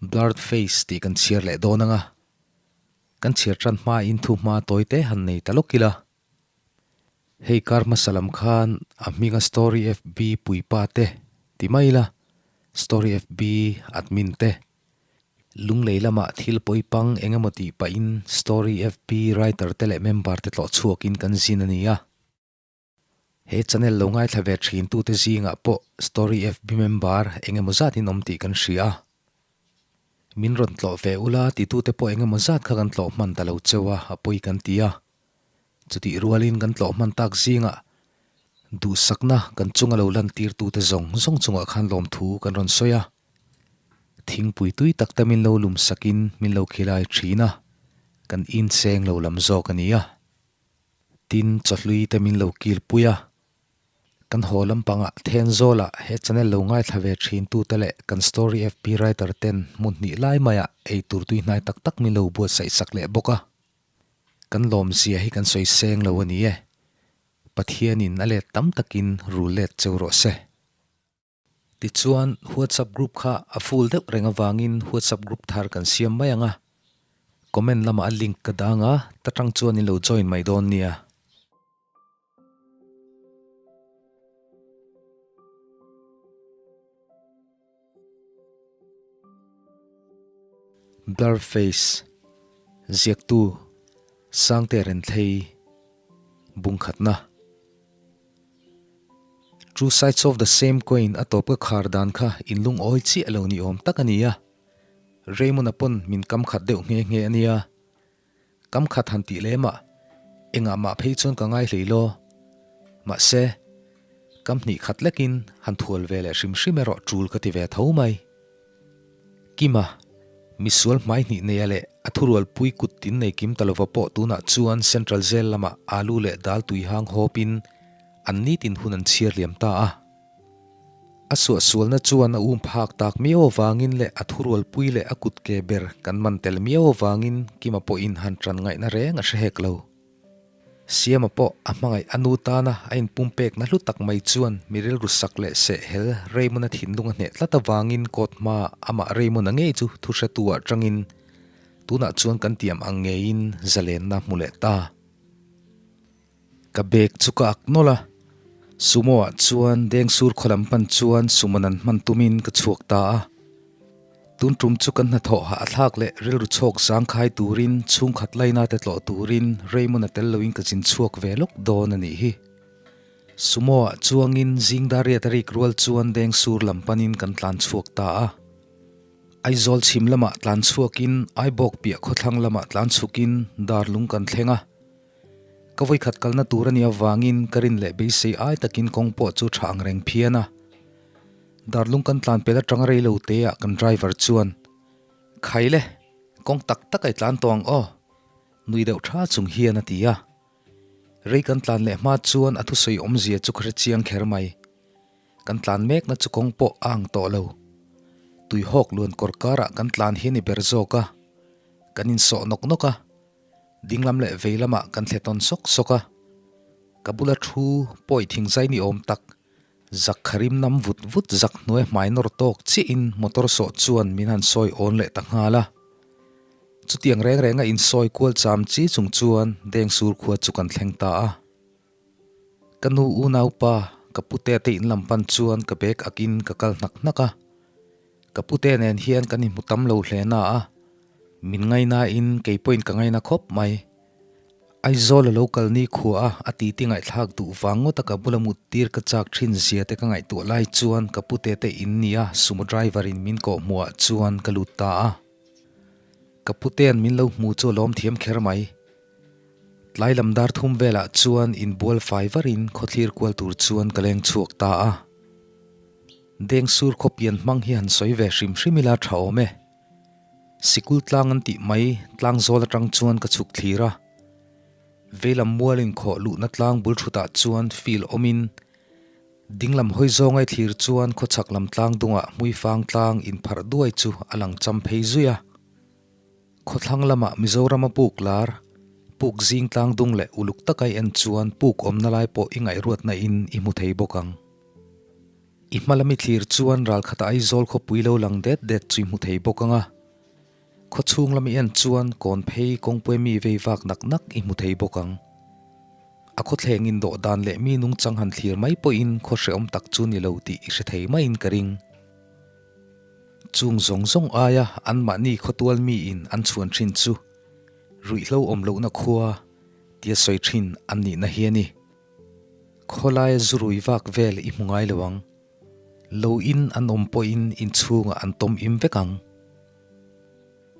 Blurred Face tih kan chhiar leh dawn ang a, kan chhiar tan hmain thu hma tawi te han nei ta lawk ila. Hei kar hmasa lam khan a hminga Story FB puipa te ti mai ila, Story FB admin te, Lunglei lamah thil pawipang eng emaw tih pahin Story FB writer te leh member te tlawh chhuakin kan zin a ni a. He channel lo ngaithla ve thin tute zingah pawh Story FB member eng emaw zat in awm tih kan hria a. Min rawn tlawh ve ula titute pawh eng emaw zat kha kan tlawh hman ta lo cheu a, a pawi kan ti a. Chutih rualin kan tlawh hman tak zingah duhsakna kan chunga lo lantir tute zawng zawng chungah khan lawmthu kan rawn sawi a. Thingpui tui tak te min lo lum sakin min lo khilai thin a, kan inseng lo lam zawk a ni a. Tin, chawhlui te min lo kil pui a, kan haw lampangah Thenzawlah he channel lo ngaithla ve thin tute leh kan story FB writer ten hmun hnih lai maiah ei tur tui hnai tak tak min lo buatsaih sak leh bawk a. Kan lawmzia hi kan sawi seng lo a ni e. Pathianin a let tam takin rul let cheu rawh se. Tichuan, WhatsApp group kha a full deuh reng avangin WhatsApp group thar kan siam mai ang a, comment lamah a link ka dang a, ta tang chuan in lo join mai dawn nia. Blur face, Ziaktu, Sangte Renthei, Bungkhatna. Two sides of the same coin a tawp ka khar dan kha in lungawi chiah lo ni awm tak a ni a. Raymond-a pawn min kam khat deuh nghe nghe a nia. Kam khat han tih lem ah engah mah phei chuan ka ngai hlei law. Mahse, kam hnih khat lekin han thual ve leh hrim hrim erawh tul ka ti ve tho mai. Kima, misual hmai hnih neia leh a thurualpui kut tin nei kim ta lova pawh tunah chuan Central Jail lamah alu leh dal tui hang hawpin an nitin hun an chhiar liam ta a. A suahsualna chuan a um phak tak miau avangin leh a thurualpui leh a kut ke ber kan man tel miau avangin Kima pawhin han tan ngaihna reng a hre hek lo. Siama pawh a hmangaih a nu tana a inpumpekna hlu tak mai chuan mi rilru sak leh seh hel Raymond-a thinlung a hneh tlat avangin court hmaa amah Raymond-a ngei chu thu hretu ah tangin tunah chuan kan tiam ang ngeiin zalenna hmu leh ta. Ka bag chu ka ak nawlh a, Sumo ah chuan Dengsur khaw lam pan chuan Sumo nan hman tumin ka chhuak ta a. Tun tum chu kan hnathawh hah thlak leh rilru chhawk zangkhai turin chhungkhat laina te tlawh turin Raymond-a tel loin ka zin chhuak ve lawk dawn a nih hi. Sumo ah chuangin zingdariat a rik rual chuan Dengsur lam panin kan tlan chhuak ta a. Aizawl chhim lamah tlan chhuakin Aibawk piah khawthlang lamah tlan chhukin Darlung kan thleng a. Ka vawikhat kalna tur a nih avangin ka rin leh beisei ai takin kawng pawh chu tha ang reng phian a. Darlung kan tlan pel atanga rei lo te ah kan driver chuan, Khai le, kawng tak tak ai tlan tawh ang aw, nui deuh tha chung hian a ti a. Rei kan tlan leh hma chuan a thusawi awmzia chu ka hre chiang kher mai. Kan tlan mekna chu kawng pawh a ang tawh lo. Tuihawk luan kawr karah kan tlan hi a ni ber zawk a. Kan insawh nawk nawk a. Dinglam leh vei lamah kan thle tawn sawk sawk a. Ka bula thu pawi thingzai ni awm tak Zak kharim nam vut vut zak hnuai hmai nawr tawk chiahin motor sawh chuan min han sawi awn leh ta nghal a. Chutiang reng renga insawi kual cham chi chung chuan Dengsur khua chu kan thleng ta a. Ka nu unaupa ka pute te in lam pan chuan ka bag akin ka kal hnak hnak a. Ka pute nen hian kan inhmu tam lo hle na a, min ngainain kei pawhin ka ngaina khawp mai. Aizawl a lo kal ni khua a, a titi ngaihthlak duh vang ngawt a ka bula mut tir ka chak thin zia te ka ngaihtuah lai chuan ka pute te in nia sumo driver in min kawh hmuh ah chuan ka lut ta a. Ka putean min lo hmu chu a lawm thiam kher mai. Tlai lam dar thum velah chuan inbual fai varin khawthlir kual tur chuan ka leng chhuak ta a. Dengsur khaw pian hmang hi han sawi ve hrim hrim ila tha awm e. Sikul tlang an tih mai tlang zawl atang chuan ka chhuk thlir a. Veilam mual inkhawh luhna tlang bul thutah chuan field awmin dinglam hawi zawngai thlir chuan khawchhak lam tlang dungah hmuifang tlang inpharh duai chu a lang cham phei zui a. Khawthlang lamah Mizorama puk lar, puk zing tlang dung leh uluk takai en chuan puk awmna lai pawh i ngaihruatna in i hmu thei bawk ang. I hma lami thlir chuan ralkhata Aizawl khawpui lo lang det det chu i hmu thei bawk ang a. Khaw chhung lami en chuan kawn phei kawngpui mi vei vak nak nak i hmu thei bawk ang. A khawthleng in dawh dan leh mi nungchang han thlir mai pawhin khaw hrehawm tak chu ni lo tih i hre thei maiin ka ring. Chung zawng zawng aia anmahni khawtual miin an chhuan thin chu ruihhlo awm lohna khua tia sawi thin an nihna hi a ni. Khawlaia zu rui vak vel i hmu ngai lo ang. Lo in an awm pawhin inchhungah an tawm im vek ang.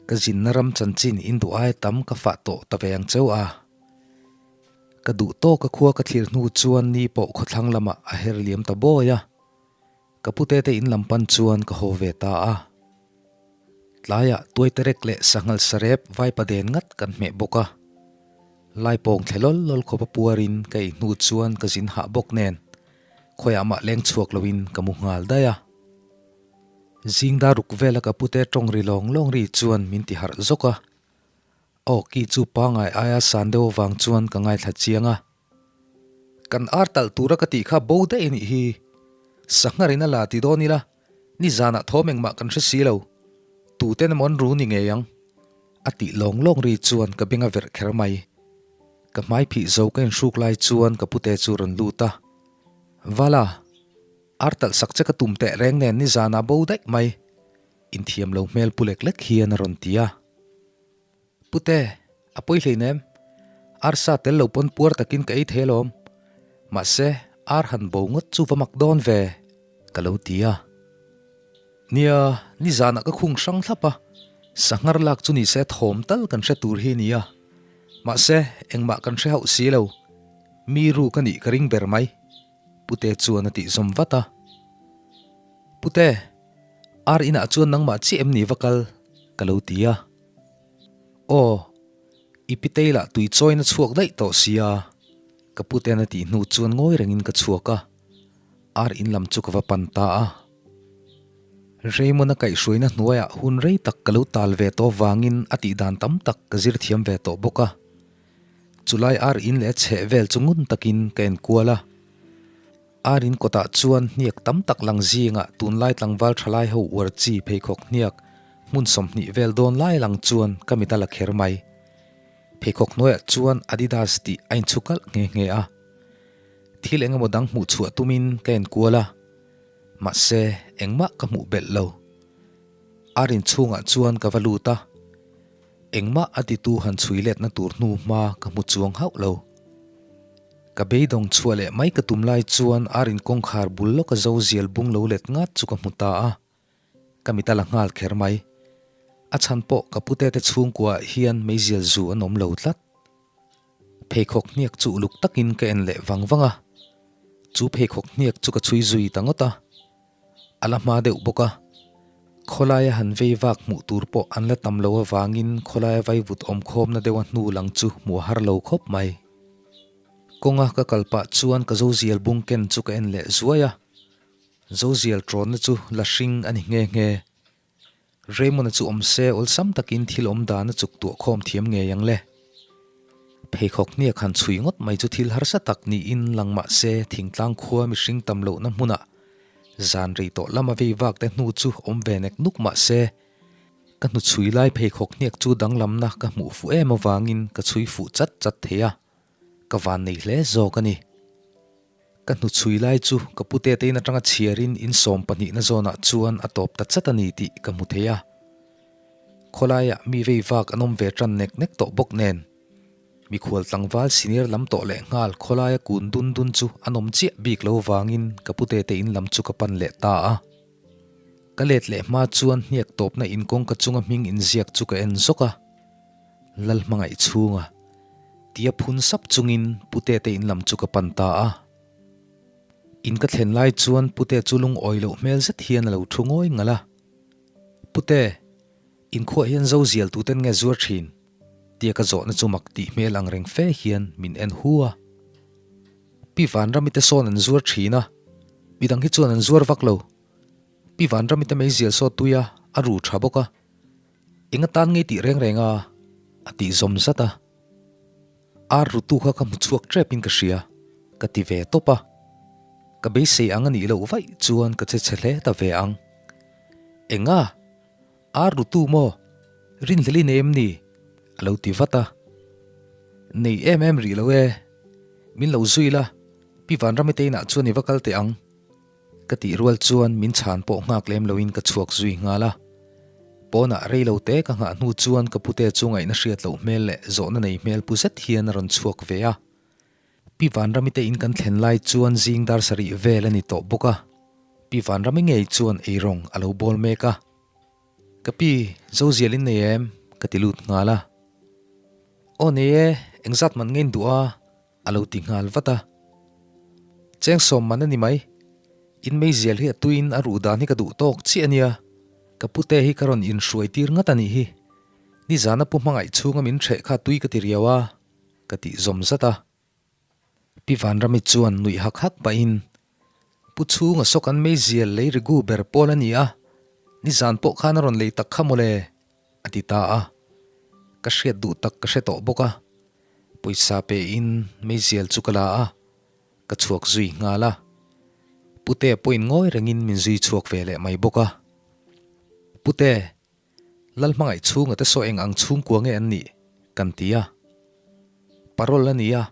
Ka zinna ram chanchin in duh aia tam ka fah tawh ta ve ang cheu a. Ka duh tawka khua ka thlir hnu chuan ni pawh khawthlang lamah a her liam ta bawi a. Ka pute te in lam pan chuan ka haw ve ta a. Tlaiah tuaiterek leh sanghal sarep vaipa den ngat kan hmeh bawk a. Laipawng thle lawl lawl khawpa puarin ka ei hnu chuan ka zin hah bawk nen khawiah mah leng chhuak loin ka mu nghal daih a. Zing dar ruk vela ka pute tawng ri lawng lawng ri chuan min ti harh zawk a. Aw ki chu pangai aia san deuh avang chuan ka ngaithla chiang a. Kan ar talh tura ka tih kha bo daih a nih hi. Sangharin a la ti dawn ila, nizanah thawm engmah kan hre si lo. Tuten emaw an ru ni ngei ang. A tih lawng lawng ri chuan ka beng a verh kher mai. Ka hmai phih zo ka inhruk lai chuan ka pute chu rawn lut a. Vala, ar talh sak che ka tum teh reng nen nizanah bo daih mai. Inthiam lo hmel pu lek lek hian a rawn ti a. Pute, a pawi hleinem. Arsa tel lo pawn puar takin ka ei thei alawm. Mahse, ar han bo ngawt chu va mak dawn ve, ka lo ti a. Nia, nizanah ka khung hrang thlap a, sanghar lak chu nise thawm tal kan hre tur hi nia. Mahse, engmah kan hre hauh si lo. Mi ru ka nih ka ring ber mai, Pute chuan a tih zawm vat a. Pute, ar inah chuan nangmah chiah em ni va kal? ka lo ti a. Aw, i pitei lah tui chawiin a chhuak daih tawh sia, ka puten a tih hnu chuan ngawi rengin ka chhuak a, ar in lam chu ka va pan ta a. Raymond-a kaihhruaina hnuaiah hun rei tak ka lo tal ve tawh vangin a tih dan tam tak ka zir thiam ve tawh bawk a. Chulai ar in leh a chheh vel chu ngun takin ka enkual a. Ar in kawtah chuan hniak tam tak lang zingah tunlai tlangval thalai ho uar chi pheikhawk hniak hmun 20 vel dawn lai lang chuan ka mit a la kher mai. Pheikhawk hnuaiah chuan Adidas tih a inchhu kalh nghe nghe a. Thil eng emaw dang hmuh chhuah tumin ka enkual a, mahse engmah ka hmuh belh lo. Ar in chhungah chuan ka va lut a, engmah a titu han chhui letna tur hnu hma ka hmu chuang hauh lo. Ka beidawng chhuah leh mai ka tum lai chuan ar in kawngkhar bul lawka zo zial bung lo let ngat chu ka hmu ta a, ka mit a la nghal kher mai. A chhan pawh ka pute te chhungkua ah hian meizial zu an awm lo tlat. Pheikhawk hniak chu uluk takin ka en leh vang vang a, chu pheikhawk hniak chu ka chhui zui ta ngawt a. A la hma deuh bawk a, khawlaia han vei vak hmuh tur pawh an la tam lo avangin khawlaia vaivut awmkhawmna deuha hnu lang chu hmuh a har lo khawp mai. Kawnga ka kal pah chuan ka zozial bung ken chu ka en leh zuai a, zozial tawnna chu la hring a ni nghe nghe. Raymond-a chu awm se awlsam takin thil awm dan a chuk tuah khawm thiam ngei ang le. Pheikhawk hniak han chhui ngawt mai chu thil harsa tak niin lang mah se thingtlang khua mihring tam lohna hmunah zan rei tawh lama vei vak te hnu chu awm ve nek nuk mah se ka hnuchhui lai pheikhawk hniak chu danglamna ka hmuh fuh em avangin ka chhui fuh chat chat thei a, ka van nei hle zawk a ni. Ka hnuchhui lai chu ka pute te in atanga chhiarin in 12 na zawnah chuan a tawp ta chat a ni tih ka hmu thei a. Khawlaiah mi vei vak an awm ve tan nek nek tawh bawk nen. Mikhual tlangval senior lam tawh leh nghal khawlaia kun dun dun chu an awm chiah bik lo vangin ka pute te in lam chu ka pan leh ta a. Ka let leh hma chuan hniak tawpna in kawngka chunga hming inziak chu ka en zawk a. Lalhmangaih chhunga tia phun sap chungin Pute te in lam chu ka pan ta a. In ka thlen lai chuan Pute chu lungawi loh hmel zet hian a lo thu ngawi ngalh a. Pute, in khuah hian zo zial tuten nge zuar thin? tia ka zawhna chu mak tih hmel ang reng fe hian min en hu a. Pi Vanrami te sawn an zuar thin a, midang hi chuan an zuar vak lo. Pi Vanrami te meizial saw tui a, a ru tha bawk a. Eng atan ngei tih reng reng a? a tih zawm zat a. Ar rutu kha ka hmu chhuak tep in ka hria, ka ti ve tawp a. Ka beisei ang a nih loh vaih chuan ka che chhe hle ta ve ang. Enga? Ar rutu maw? Rinhlel i nei em ni? A lo ti vat a. Nei em em rih lo e. Min lo zui la, Pi Vanrami te inah chuan i va kal teh ang. Ka tih rual chuan min chhan pawh nghak lem loin ka chhuak zui nghal a. Pawnah rei lo te ka nghah hnu chuan ka pute chu ngaihna hriat loh hmel leh zawhna nei hmel pu zet hian a rawn chhuak ve a. Pi Vanrami te in kan thlen lai chuan zing dar sarih vel a ni tawh bawk a. Pi Vanrami ngei chuan eirawng a lo bawl mek a. Ka pi, Zozial in nei em? Ka ti lut nghal a. Aw nei e, engzat man nge in duh a? A lo ti nghal vat a. Cheng sawm man a ni mai. In meizial hi a tuiin a ruh dan hi ka duh tawk chiah a nia. Ka pute hi ka rawn inhruai tir ngat a nih hi. Nizana pu hmangaih chhunga min hreh kha tui ka ti riau a, ka tih zawm zat a. Pi Vanrami chuan nuih hak hak pahin, Pu chhunga saw kan meizial lei rigu ber pawl a ni a, nizan pawh khan a rawn lei tak kha mawle, A ti ta a, ka hriat duh tak ka hre tawh bawk a, pawisa pe in meizial chu ka la a, ka chhuak zui nghal a. Pute pawhin ngawi rengin min zui chhuak ve leh mai bawk a. Pute, Lalhmangaih chhunga te saw eng ang chhungkua nge an nih? kan ti a. Parole a ni a,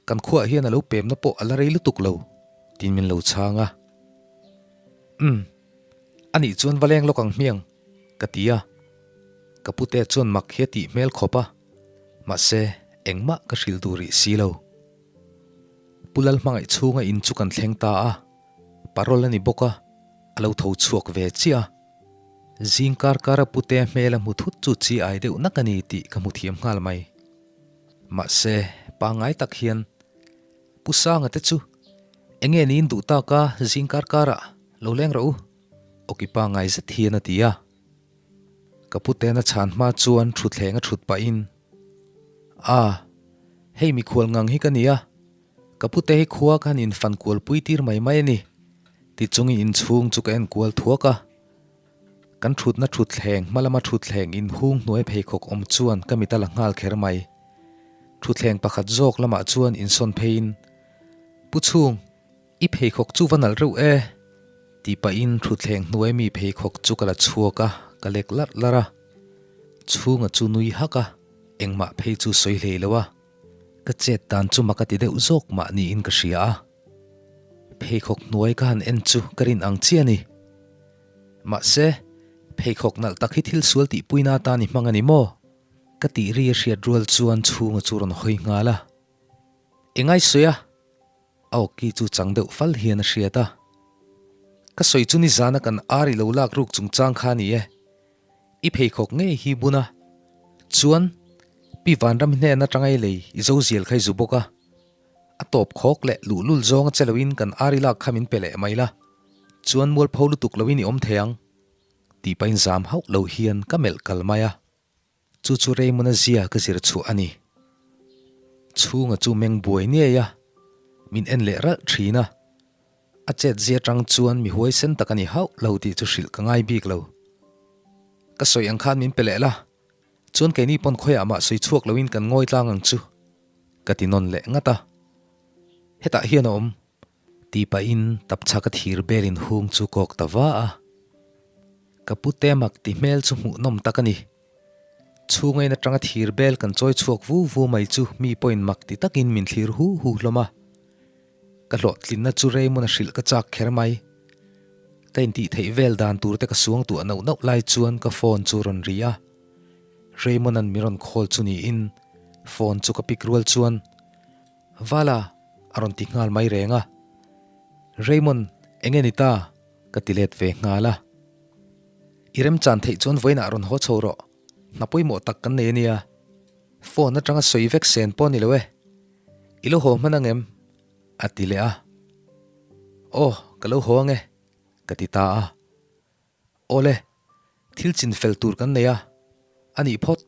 Kan khuaah hian a lo pemna pawh a la rei lutuk lo, tiin min lo chhang a. Umm, a nih chuan va leng lawk ang hmiang, ka ti a. Ka pute chuan mak hi a tih hmel khawp a, mahse engmah ka hrilh duh rih si lo. Pu Lalhmangaih chhunga in chu kan thleng ta a, parole a ni bawk a, a lo tho chhuak ve chiah a. Zing kar kara pute hmel a hmu thut chu chi ai deuh nak a ni tih ka hmu thiam nghal mai. Mahse, pangngai tak hian Pu Sanga te chu eng nge niin duh tak a zing kar karah lo leng rawh u, awki pangngai zet hian a ti a. Ka putena chhan hma chuan thutthleng a thut pahin, A, hei mikhual ngang hi ka ni a, ka pute hi khua ka han infan kual pui tir mai mai a ni, ti chungin inchhung chu ka en kual thuak a. Kan thutna thutthleng hma lama thutthleng inhung hnuai pheikhawk awm chuan ka mit a la nghal kher mai. Thutthleng pakhat zawk lamah chuan insawn pheiin, Pu Chhung, i pheikhawk chu va nalh reuh e, tih pahin thutthleng hnuai mi pheikhawk chu ka la chhuak a, ka lek larh larh a. Chhunga chu nui hak a, engmah phei chu sawi hlei lo a, ka chet dan chu mak a ti deuh zawk mah niin ka hria a. Pheikhawk hnuai ka han en chu ka rin ang chiah a ni. Mahse, pheikhawk nalh tak hi thil sual tihpuina atan i hmang a ni maw? Ka tih ri a hriat rual chuan chhunga chu rawn hawi nghal a. Engai sawi a? A awki chu chang deuh fal hian a hriat a. Ka sawi chu nizana kan ar i lo lak ruk chungchang kha a ni e. I pheikhawk ngei hi bun a. Chuan, Pi Vanram hnen atanga i lei i zo zial kha i zu bawk a. A tawp khawk leh luhlul zawnga che loin kan ar i lak kha min pe leh mai la. Chuan mualpho lutuk loin i awm thei ang, tih pahin zam hauh lo hian ka melh kal mai a. Chu chu Raymond-a zia ka zir chhuah a ni. Chhunga chu meng buai niai a, min en leh ralh thin a. A chet zia tang chuan mi huaisen tak a ni hauh lo tih chu hrilh ka ngai bik lo. Ka sawi ang khan min pe leh la, chuan keini pawn khawiah mah sawi chhuak loin kan ngawi tlang ang chu, ka ti nawn leh ngat a. Hetah hian a awm, Tih pahin tapchhak a thir belin hung chu kawk ta va a. Ka pute mak ti hmel chu hmuhnawm tak a ni. Chhungain atanga thir bel kan chawi chhuak vu vu mai chu mi pawhin mak ti takin min thlir hu hu hlawm a. Ka hlawhtlinna chu Raymond a hrilh ka chak kher mai. Ka intih theih vel dan tur te ka suang tuah nauh nauh lai chuan ka phone chu rawn ri a. Raymond-a'n mi rawn call chu niin phone chu ka pick rual chuan Vala! a rawn ti nghal mai reng a. Raymond, enge ni ta? ka ti let ve nghal a. I remchan theih chuan vawiinah rawn haw chho rawh, hna pawimawh tak kan nei a nia. Phone atanga sawi vek sen pawh a ni lo e. I lo haw hman ang em? a ti leh a. Aw, ka lo haw ang e, ka ti ta a. Awle, thil chin fel tur kan nei a, a nih phawt.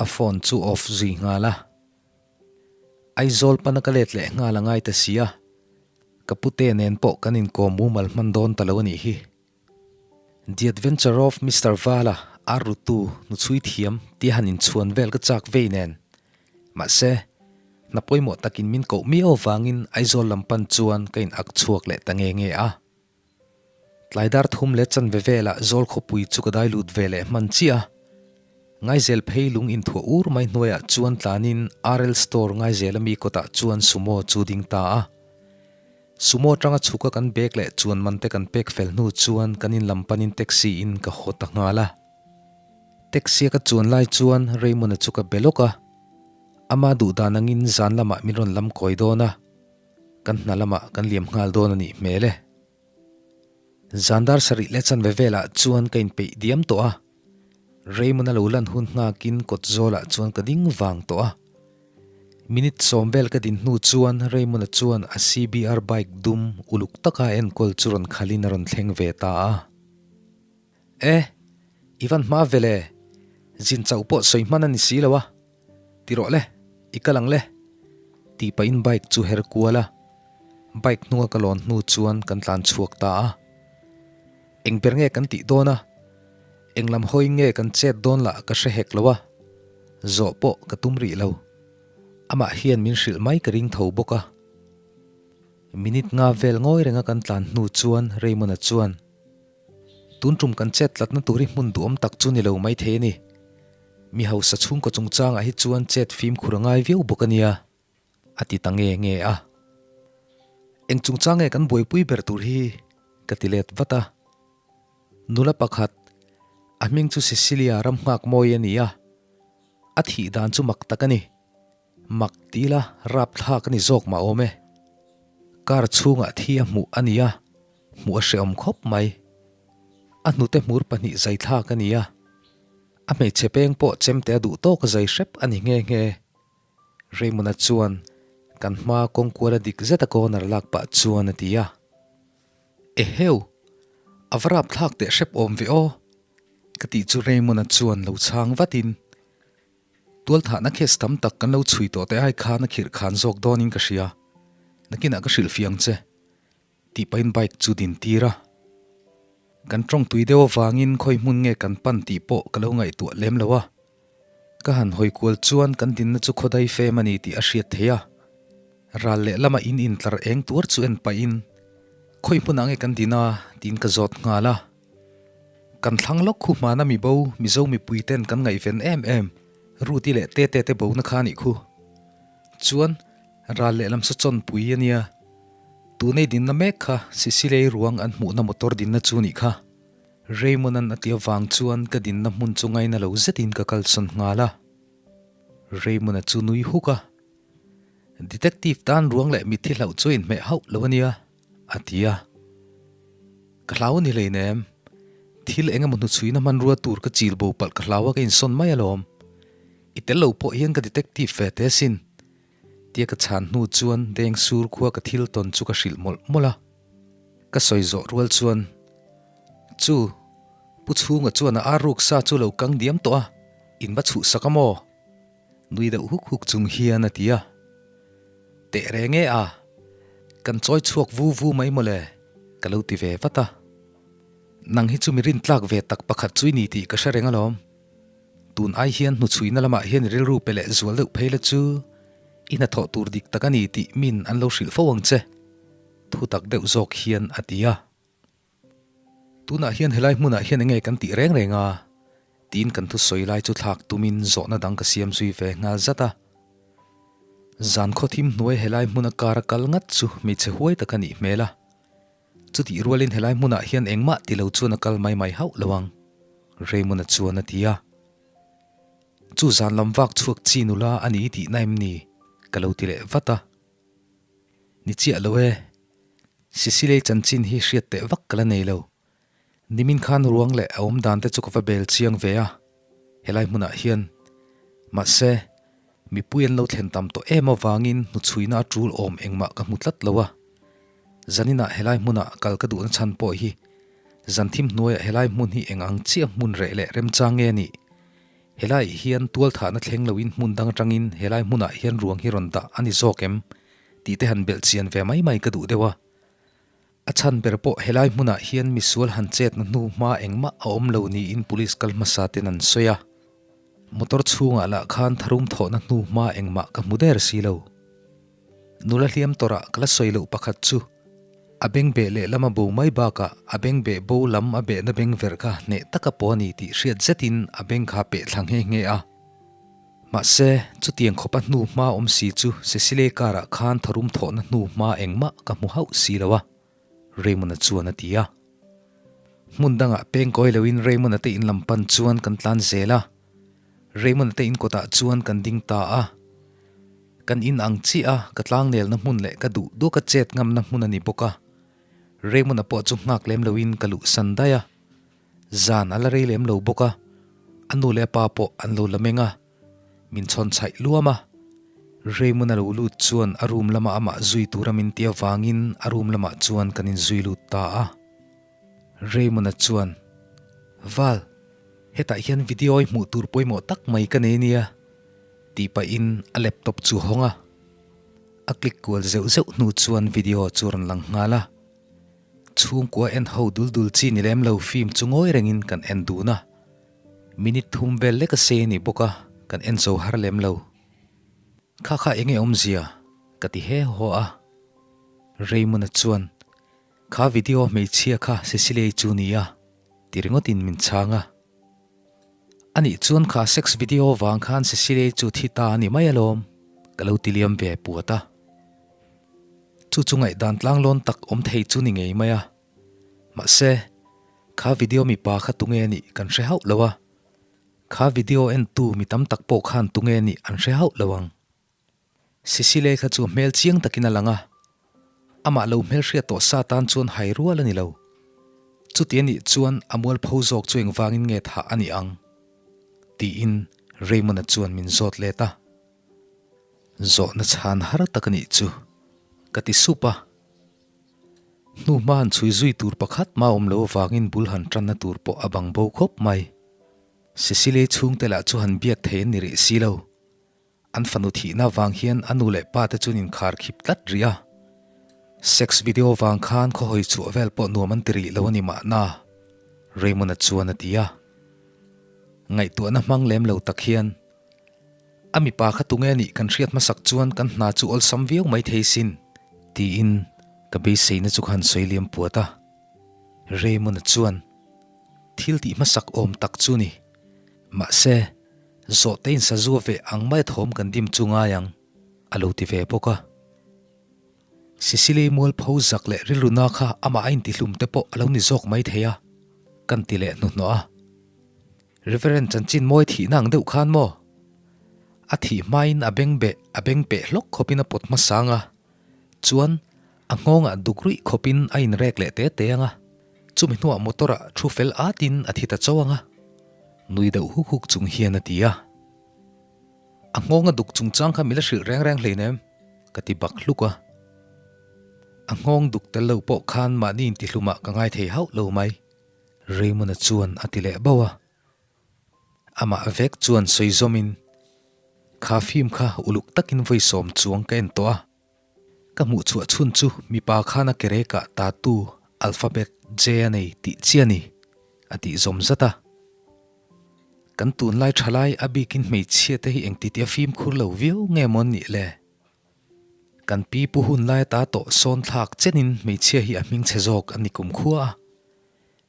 A phone chu off zui nghal a. Aizawl pana ka let leh nghal a ngai ta si a, ka pute nen pawh kan inkawm mumal hman dawn ta lo a nih hi. The Adventure of Mister Vala, ar rutu, hnuchhui thiam tia han inchhuan vel ka chak vei nen. Mahse, Hna pawimawh takin min koh miau avangin Aizawl lam pan chuan ka in ak chhuak leh ta nge nge a. Tlai dar thum leh chanve velah Zawl khawpui chu ka dai lut ve leh hman chiah a. Ngaizel phei lung inthuah ur mai hnuaiah chuan tlanin RL Store Ngaizela mi kawtah chuan Sumo chu ding ta a. Sumo atanga chhuka kan bag leh chuan man te kan pek fel hnu chuan kan in lam panin taxi in ka haw ta nghal a. Taxi a ka chuan lai chuan Raymond-a chu ka be lawk a. Ama duh dan angin zan lamah min rawn lam kawi dawn a, kan hna lamah kan liam nghal dawn a nih hmel e. Zan dar sarih leh chanve velah chuan ka inpeih diam tawh a, Raymond-a lo lan hun nghakin kawt zawlah chuan ka ding vang tawh a. Minute sawm vel ka din hnu chuan Raymond-a chuan a CBR bike dum uluk taka enkawl chu rawn khalin a rawn thleng ve ta a. E, i van hma vel e, zin chauh pawh sawi hman a ni si lo a, ti rawh le, i kal ang le, tih pahin bike chu her kual a, bike hnunga ka lawn hnu chuan kan tlan chhuak ta a. Eng ber nge kan tih dawn a, eng lam hawi nge kan chet dawn lah ka hre hek lo a, zawh pawh ka tum rih lo. Amah hian min hrilh mai ka ring tho bawk a. Minute nga vel ngawi renga kan tlan hnu chuan Raymond-a chuan, Tun tum kan chet tlatna tur hi hmun duhawm tak chu ni lo maithei a ni. Mi hausa chhungkaw chungchangah hi chuan chet fimkhur a ngai viau bawk a nia, a ti ta nge nge a. Eng chungchang nge kan buaipui ber tur hi? ka ti let vat a. Nula pakhat, a hming chu Cecilia Ramnghakmawi a ni a, a thih dan chu mak tak a ni. Mak ti la, rapthlak a ni zawk mah awm e. Car chhungah thi a hmuh a ni a, hmuh a hrehawm khawp mai. A hnute hmur pahnih zai thlak a ni a, a hmeichhe peng pawh chemte a duh tawk a zai hrep a ni nghe nghe. Raymond-a chuan kan hma kawngkuala dik zeta corner lak pah chuan a ti a. Eheu! A va rapthlak teh hrep awm ve aw! Ka tih chu Raymond-a chuan lo chhang vatin. Tualthahna case tam tak kan lo chhui tawh te ai khan a khirh khan zawk dawnin ka hria. Nakinah ka hrilh fiang che. Tih pahin bike chu din tir a. Kan tawng tui deuh avangin khawi hmun nge kan pan tih pawh ka lo ngaihtuah lem lo a. Ka han hawi kual chuan kan dinna chu khawdai fem a ni tih a hriat theih a. Ral lehlamah in intlar eng tuar chu en pahin khawi hmunah nge kan din a tiin ka zawt nghal a. Kan thlang lawk khu hmana mi bo Mizo mipui ten kan ngaihven em em Ruti leh Tete te bona kha anih khu. Chuan ral lehlam saw chawnpui a nia. Tunei dinna mek kha Sicilei ruang an hmuhna motor dinna chu nih kha. Raymond-a'n a ti avang chuan ka dinna hmun chu ngaina lo zetin ka kalsawn nghal a. Raymond-a chu nui huk a. Detective tan ruang leh mitthi hlauh chu a inhmeh hauh lo a nia. A ti a. Ka hlau a ni hleinem. Thil eng emaw hnuchhuina hmanrua tur ka chil bo palh ka hlau a ka insawn mai alawm. I tel lo pawh hian ka detective ve teh asin. Tia ka chhan hnu chuan deng sur khua ka thil tawn chu ka hrilh mawlh mawlh a. Ka sawi zawh rual chuan, Chu, Pu Chhunga chuan a ar ruk sa chu lo kang diam tawh a, in va chhuhsak a maw? Nui deuh huk huk chung hian a ti a. Teh reng e a, kan chawi chhuak vu vu mai mawle, ka lo ti ve vat a. Nang hi chu mi rintlak ve tak pakhat chu i ni tih ka hre reng alawm. Tun ai hian hnuchhuina lamah hian i rilru pe leh zual deuh phei la chu i hnathawh tur dik tak a ni tih min an lo hrilh fo ang che, thu tak deuh zawk hian a ti a. Tunah hian helai hmunah hian enge kan tih reng reng a? Tiin kan thusawi lai chu thlak tumin zawhna dang ka siam zui ve nghal zat a. Zan khawthim hnuai helai hmuna kar a kal ngat chu hmeichhe huai tak a nih hmel a. Chutih rualin helai hmunah hian engmah ti lo chuan a kal mai mai hauh lo ang, Raymond-a chuan a ti a. Chu zan lam vak chhuak chi nula a ni tihna em ni? Ka lo ti leh vat a. Ni chiah lo e. Sicily chanchin hi hriat teh vak ka la nei lo. Nimin khan ruang leh a awm dan te chu ka va bel chiang ve a, helai hmunah hian. Mahse, mipui an lo thlen tam tawh em avangin hnuchhuina a tul awm engmah ka hmu tlat lo a. Zaninah helai hmunah kal ka duhna chhan pawh hi zanthim hnuaiah helai hmun hi eng ang chiah hmun reh leh remchang nge nih? Helaiah hian tualthahna thleng loin hmun dang atangin helai hmunah hian ruang hi rawn dah a ni zawk em? tih te han belh chian ve mai mai ka duh deuh a. A chhan ber pawh helai hmunah hian misual han chetna hnu hma engmah a awm lo niin police kal hmasa ten an sawi a. Motor chhungah lah khan tharum thawhna hnu hma engmah ka hmu der si lo. Nula hliam tawrah ka la sawi loh pakhat chu a bengbeh lehlam a bo mai bakah a bengbeh bo lam a behna beng verh kha hneh taka pawh a ni tih hriat zetin a beng kha a peh thla nghe nghe a. Mahse, chutiang khawpa hnu hma awm si chu Cecile car-ah khan tharum thawhna hnu hma engmah ka hmu hauh si lo a, Raymond-a chuan a ti a. Hmun dangah peng kawi loin Raymond-a te in lam pan chuan kan tlan zel a. Raymond-a te in kawtah chuan kan ding ta a. Kan in ang chiah a, ka tlangnelna hmun leh ka duh duh ka chet ngamna hmun a ni bawk a. Raymond-a pawh chu nghak lem loin ka luhsan daih a. Zan a la rei lem lo bawk a, a nu leh a pa pawh an lo la meng a, min chhawn chhaih luam a. Raymond a lo lut chuan a room lama amah zui tura min ti avangin a room lamah chuan kan inzui lut ta a. Raymond-a chuan, Val, hetah hian video i hmuh tur pawimawh tak mai ka nei nia, tih pahin a laptop chu hawng a. A click kual zeuh zeuh hnu chuan video chu a rawn lang nghal a. Chhungkua en ho dul dul chi ni lem lo film chu ngawi rengin kan en dun a. Minute thum vel lek a sei a ni bawk a, kan en zo har lem lo. Kha kha enge awmzia? ka ti he haw a. Raymond-a chuan, Kha video hmeichhia kha Cecilia-i chu nia, ti ringawtin min chhang a. Anih chuan kha sex video vang khan Cecilia-i chu thi ta a ni mai alawm, ka lo ti liam ve puat a. Chu chu ngaihdan tlanglawn tak awm thei chu ni ngei mai a. Mahse, kha video mipa kha tunge a nih kan hre hauh lo a. Kha video entu mi tam tak pawh khan tunge a nih an hre hauh lo ang. Sisile kha chu hmel chiang takin a lang a. Amah lo hmelhriat tawh sa tan chuan hai rual a ni lo. Chuti a nih chuan a mualpho zawk chu engvangin nge thah a nih ang? Tiin Raymond-a chuan min zawt let a. Zawhna chhan har tak a nih chu, ka ti sup a. Hnu hma han chhui zui tur pakhat mah awm lo avangin bul han tanna tur pawh a bang bo khawp mai. Cecily chhungte lah chu han biak thei an ni rih si lo. An fanu thihna avang hian a nu leh pa te chuan inkhar khip tlat rih a. Sex video vang khan khawhawi chhuah vel pawh nuam an ti rih lo a ni mahna, Raymond-a chuan a ti a. Ngaihtuahna hmang lem lo tak hian. A mipa kha tunge nih kan hriat hmasak chuan kan hna chu awlsam viau mai thei sin, tiin ka beiseina chu ka han sawi liam puat a. Raymond-a chuan thil tih hmasak awm tak chu ni. Mahse, zawhte in sazu a veh ang mai a thawm kan dim chu ngai ang, a lo ti ve bawk a. Sicily mualpho zak leh rilruna kha amah a intihlum te pawh a lo ni zawk mai thei a, kan ti leh hnuhnawh a. Reverend chanchin mawi thihna ang deuh khan maw? A thih hmain a beng beh a beng peh hlawk khawpin a pawt hmasang a, chuan a nghawngah duk ruih khawpin a inrek leh te te ang a, chumi hnuah motor-ah thu fel atin a thi ta chauh ang a, nui deuh huk huk chung hian a ti a. A nghawnga duk chungchang kha mi la hrilh reng reng hleinem, ka ti bak hluk a. A nghawng duk tel lo pawh khan mahni intihlumah ka ngai thei hauh lo mai. Raymond-a chuan a ti leh bauh a. Amah vek chuan sawi zawmin, Kha film kha uluk takin vawi sawm chuang ka en tawh a. Ka hmuh chhuah chhun chu mipa khan a kerekah tattoo alphabet J a nei tih chiah a ni, a tih zawm zat a. Kan tunlai thalai a bikin hmeichhia te hi engtitia fimkhur lo viau nge maw an nih le? Kan pi pu hun lai ata tawh sawn thlak chenin hmeichhia hi a hming chhe zawk a ni kum khua a.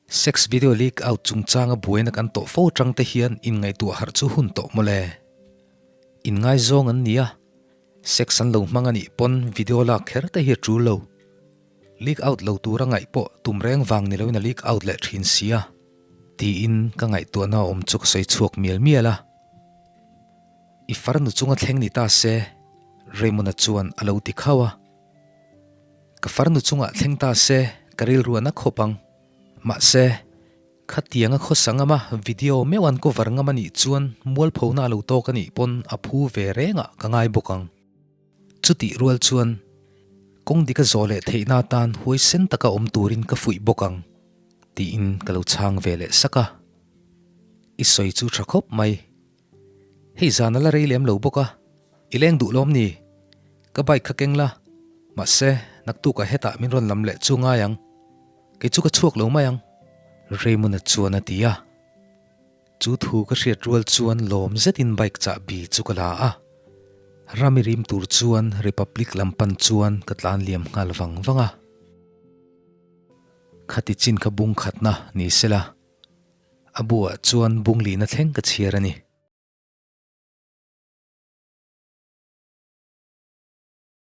Sex video leak out chungchanga buaina kan tawh fo atang te hian inngaihtuah harh chu hun tawh mawle. Inngaizawng an ni a, sex an lo hmang a nih pawn video lak kher te hi a tul lo. Leak out lo tura ngaih pawh tum reng vang ni loin a leak out leh thin sia tiin ka ngaihtuahna awm chu ka sawi chhuak mial mial a. I farnu chunga thleng ni ta se, Raymond-a chuan a lo ti khauh a. Ka farnu chungah thleng ta se, ka rilru a na khawp ang. Mahse, khatianga khawsa ngama video meuh an cover ngam a nih chuan mualphona a lo tawk a nih pawn a phu ve rengah ka ngai bawk ang. Chutih rual chuan kawng dik a zawh leh theihna atan huaisen taka awm turin ka fuih bawk ang, tiin ka lo chhang ve leh sak a. I sawi chu tha khawp mai. Hei zan a la rei lem lo bawk a, i leng duh lawm ni? Ka bike kha keng la, mahse naktukah hetah min rawn lam leh chu ngai ang. Kei chu ka chhuak lo mai ang, Raymond-a chuan a ti a. Chu thu ka hriat rual chuan lawm zetin bike chahbi chu ka la a. Rami rim tur chuan Republic lam pan chuan ka tlan liam nghal vang vang a. Khati chin kha bung khatna ni sela, a buah chuan bung lihna thleng ka chhiar a ni.